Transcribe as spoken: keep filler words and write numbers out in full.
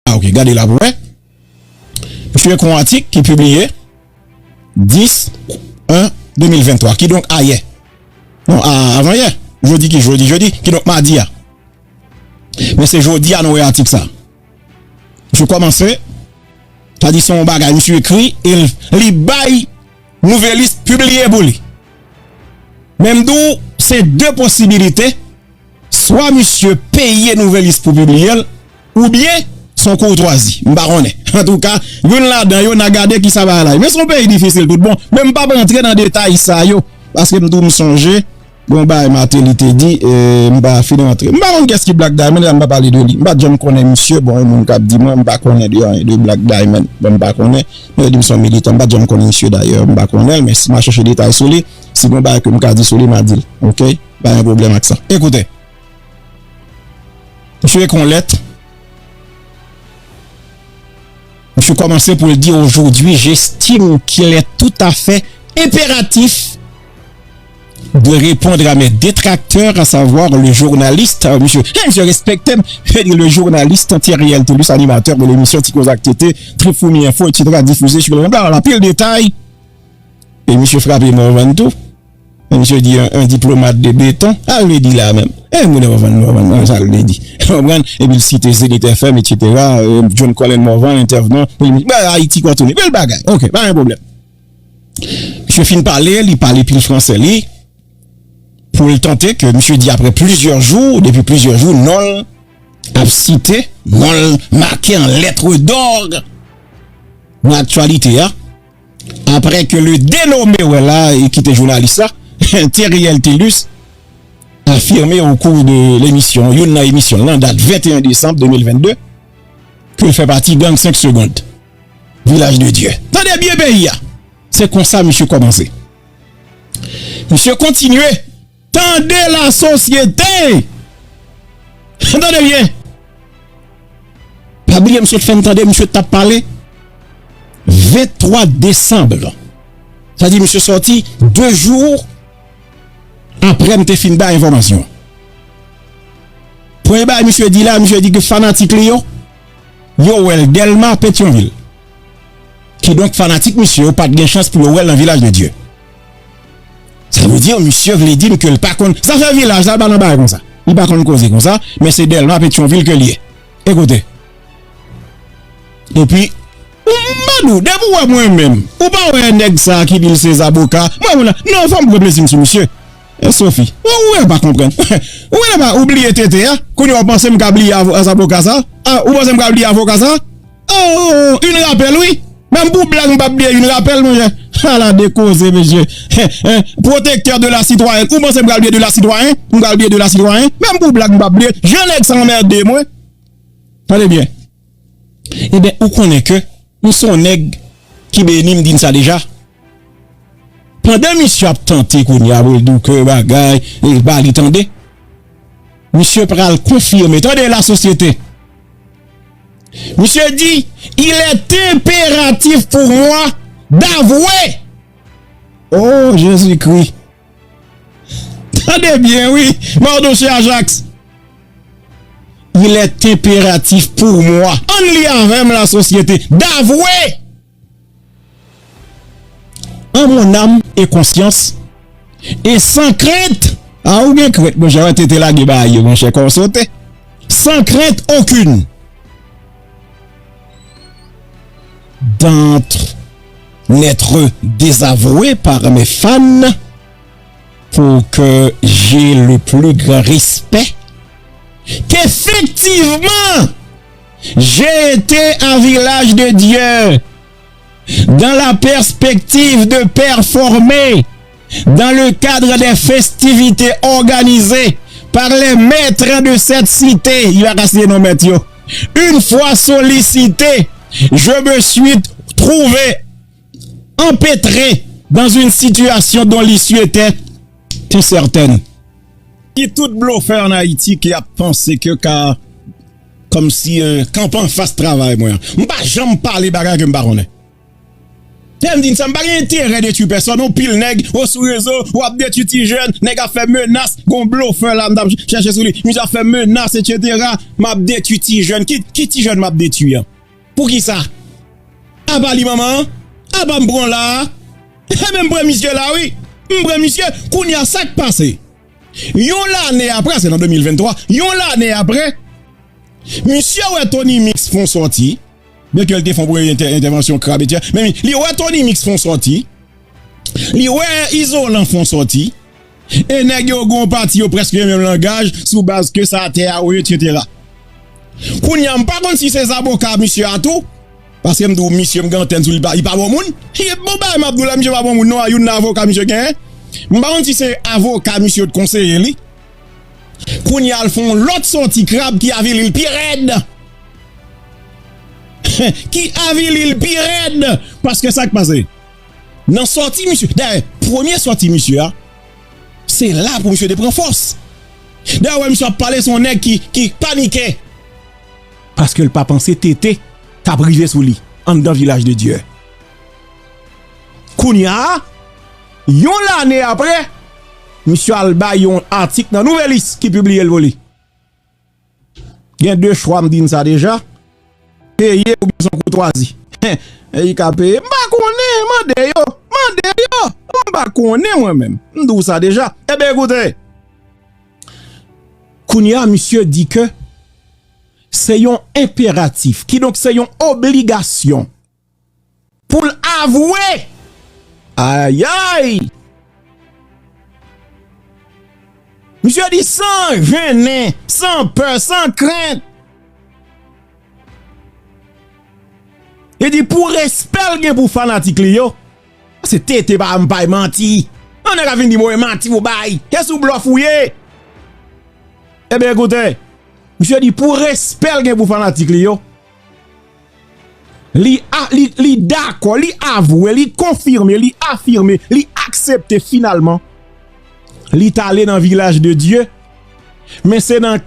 Ah, ok, gade la pou wè. Misye ekri yon atik ki pibliye dis en de mil venntwa, kidonk ayè. Non, a, avan yè. Jodi ki jodi, jodi, kidonk madi a. Men se jodi a nou wè atik sa. Misye kòmanse, sa di se yon bagay misye ekri, e l-, li bay Nouvelliste pibliye pou li. Men m di w, se de posibilite, swa misye peye Nouvelliste pou pibliye l, oubyen se yon koutwazi. M pa konnen. Antouka, youn ladan yo, n a gade kisa bagay la ye. Men se yon peyi difisil tout bon. Men m p ap rantre nan detay sa yo. Paske m tou m sonje, gon bagay Martelly te di, e, m pa fin rantre. M pa konn kiyès ki Black Diamond, la m pa pale de li. M pa t janm konnen misye, bon, yon moun k ap di mwen, m pa konnen de anyen de Black Diamond. Bon, m pa konnen. Men yo di m se yon militan, m pa t janm konnen misye dayè, m pa konnen l, men si m a chèche detay sou li, si gon bagay ke m ka di sou li, m a di l. Ok? Pa gen pwoblèm ak sa. Ekoute. Misye ekri yon lèt. Misye kòmanse pou l di, aujourd'hui, j'estime qu'il est tout à fait impératif de répondre à mes détracteurs, à savoir le journaliste, euh, misye, eh, misye respekte m, le journaliste Thierry L. Thelus, animateur de l'émission Ti Koz ak T T, Trip Foumi Info, et cetera, diffusée sur le, bla, bla, bla, pil detay. E misye frape Morvan tou. E misye di un, un diplomate de béton. Sa l vle di la menm? E moun Morvan, Morvan, sa l vle di. Konprann? Epi l site Zenith F M, et cetera, euh, John Colin Morvan, entèvenan. Bon, Ayiti kontini. Bèl bagay. Ok, pa gen pwoblèm. Misye fin pale, li pale pil franse li. Pou l tante ke misye di apre plizyè jou, depi plizyè jou, non l ap site, non l make an lettres d'or nan aktyalite a. Après que le dénommé, wè la, e ki te jounalis la, Thierry L. Thelus, affirmé au cours de l'émission, youn nan emisyon l lan, date vingt et un décembre deux mille vingt-deux, ke l fè pati gang cinq secondes, Village de Dieu. Tande byen peyi a. Se konsa misye kòmanse. Misye kontinye. Tande lasosyete! Tande byen! Pa bliye m sot fè n tande misye t ap pale venntwa desanm. Sa di misye sòti de jou apre m te fin bay enfòmasyon. Premye bagay misye di la, misye di ke fanatik li yo, yo wè l Dèlma, Petyonvil. Kidonk, fanatik misye yo pa t gen chans pou yo wè l nan Vilaj de Dye. Sa vle di, misye vle di m ke l pa konn. Zafè vilaj la, l pa nan bagay konsa. Li pa konn koze konsa, men se Dèlma, Petyonvil ke l ye. Ekoute. Epi, m pa di w, depi w wè mwen menm, ou pa wè nèg sa ki di l se zaboka, mwen, mwen la, non, fò m pran plezi m sou misye. E Sophie, ou, ou wè pa konprann. Ou wè pa, ou bliye tete a, kounye a w panse m ka bliye avo-, zaboka sa? A, ou panse m ka bliye avoka sa? Oh, une rappel, wi. Menm pou blag, m p ap bliye une rappel, monchè. Ala de koze, mesye. Hein, hein, protecteur de la citoyenne. Ou panse m pral bliye de la citoyen? M pral bliye de la citoyen? Menm pou blag, m p ap bliye. Jan nèg sa anmède mwen. Tande byen. Ebyen, ou konnen ke m se yon nèg ki beni, m di n sa deja. Pandan misye ap tante kounye a pou l di w ke bagay, e ba li tande, misye pral konfime. Tande lasosyete. Misye di, il est impératif pour moi d'avouer. Oh, Jésus-Christ. Tande byen, wi. Mardochée Ajax. Il est impératif pour moi. Ann li avè m lasosyete. D'avouer. En mon âme et conscience, et sans crainte. A, ou gen krent, monchè, wè, tete lage bagay yo, monchè, kò w sote. Sans crainte aucune. D'être, d'être désavoué par mes fans pour que j'ai le plus grand respect. Qu'effectivement, j'ai été à Village de Dieu dans la perspective de performer dans le cadre des festivités organisées par les maîtres de cette cité. Li pa ka site non mèt yo. Une fois sollicité, je me suis trouvé empêtré dans une situation dont l'issue était incertaine. Ki tout blofè an Ayiti ki ap panse ke ka kòmsi, euh, kanpe anfas travay mwen an. M pa janm pale bagay ke m pa konnen. Lè m di n sa, m pa gen enterè detwi pèsòn. Yon pil nèg, ou sou rezo, w ap detwi ti jèn, nèg ap fè menas, gon blofè la, m t ap chèche sou li. Misye ap fè menas, etsetera. M ap detwi ti jèn. Ki, ki ti jèn m ap detwi an? Poukisa? Apa li manman an? Apa m pran la a? Enben m pran misye la wi. M pran misye. Kounye a sa k pase? Yon lane apre, se nan de mil venntwa, yon lane apre, misye wè Tony Mix fè yon sòti, byenke l te fè yon premye entè- entèvansyon krab etsetera, men li wè Tony Mix fè yon sòti, li wè Izolan fè yon sòti, e nèg yo gen yon pati yo prèske gen menm langaj sou baz ke sa atè a, wi, etsetera. Kounye a, m pa konn si se zaboka misye a tou, paske m di w, misye, m gen antèn sou li, li pa bon moun. Bon bagay m ap di w la, misye pa bon moun non, a youn nan avoka misye genyen. M pa konn si se avoka misye yo t konseye li. Kounye a, l fè yon lòt sòti krab ki avili l pi rèd. Ki avili l pi rèd. Paske sa k pase? Nan sòti misye, dayè, premye sòti misye a, se la pou misye te pran fòs. Dayè, w wè misye ap pale, se yon nèg ki, ki panike. Paske l pa panse tete t ap rive sou li anndan Vilaj de Dye. Kounye a, yon lane apre, misye al bay yon atik nan Nouvèlis ki pibliye l pou li. Gen de chwa, m di n sa deja. Peye oubyen se yon koutwazi. E li ka peye. M pa konnen, mande yo. Mande yo. M pa konnen mwen menm. M di w sa deja. Enben, koute. Kounye a, misye di ke se yon enperatif. Kidonk, se yon obligasyon pou l avwe. Ayay! Misye di san jennen, san pè, san krent. Li di pou respè l gen pou fanatik li yo. Se tete pa m bay manti. Yon nèg ap vin di m, "Wi, manti ou bay. Se sou blòf ou ye." Ebyen, koute. Misye di pou respè l gen pou fanatik li yo. Li a, li, li dakò, li avwe, li konfime, li afime, li aksepte finalman. Li t ale nan Vilaj de Dye. Men se nan ka